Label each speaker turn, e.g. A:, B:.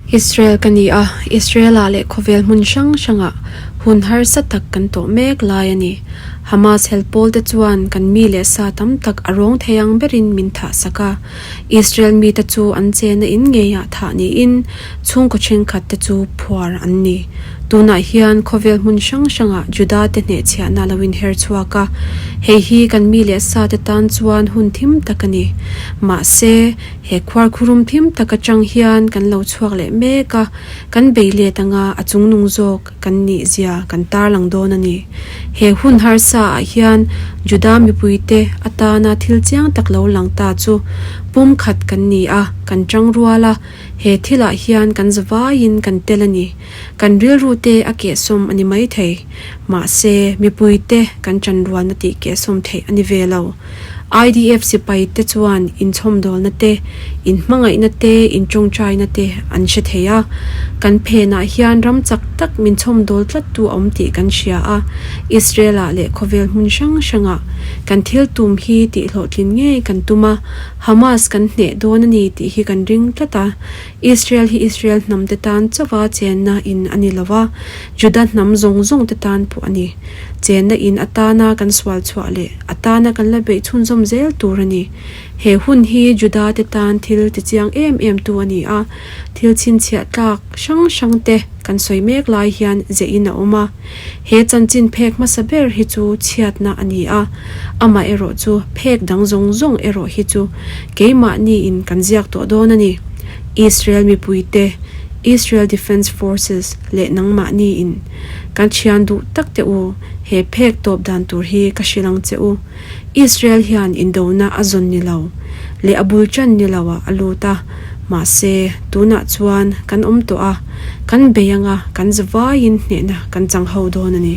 A: Israel ka ni a, Israel-ah leh khawvel hmun hrang hrangah hun harsa tak kan tawh mek lai a ni. Hamas hel pawlte chuan kan mi leh sa tam tak a rawng thei ang berin min thah sak a. Israel mite chu an chena in ngeiah thah niin chhungkaw thenkhat te chu phuar an ni. Tunah hian khawvel hmun hrang hrangah Juda te hnehchhiahna lo inher chhuak a, hei hi kan mi leh sa te tan chuan hun thim tak a ni. Mahse, He khuarkhurum thim tak atang hian kan lo chhuak leh mek a, kan bei let anga a chungnung zawk kan nih zia kan tarlang dawn a ni. He hun harsa ah hian Juda mipuite atana thil chiang tak lo lang ta chu pum khat kan ni a, kan tang rual a, he thil ah hian kan zavaiin kan tel a ni. Kan rilru te a kehsawm a ni maithei. Mahse, mipuite kan tanrualna tih kehsawm theih a ni ve lo. IDF sipai te chuan inchhawmdawlna te, inhmangaihna te, intawngtaina te an hre thei a. Kan phenah hian ram chak tak min chhawmdawl tlattu a awm tih kan hria a. Israel-ah leh khawvel hmun hrang hrangah kan thil tum hi tihhlawhtlin ngei kan tum a, Hamas kan hneh dawn a ni tih hi kan ring tlat a. Israel hi Israel hnam te tan chauha chenna in a ni lo a, Juda hnam zawng zawng te tan pawh a ni. Chenna in atana kan sual chhuah leh atana kan la beih chhunzawm zel tur a ni. He hun hi Juda te tan thil ti chiang em em tu a ni a, thil chhinchhiah tlak hrang hrang te kan sawi mek lai hian zeh in a awm a. He chanchin phek hmasa ber hi chu chhiatna a ni a, amah erawh chu phek dang zawng zawng erawh hi chu keimahni in kan ziak tawh dawn a ni. Israel mipui te, Israel Defence Forces, leh nangmahni in Kan thian duh tak teh u, he phek tawp dan tur hi ka hrilh ang che u. Israel hian indona a zawn ni lo leh a bul tan ni lo ah a lut a, mahse tunah chuan kan awm tawh a, kan bei anga kan zavaiin hnehna kan chang ho dawn a ni.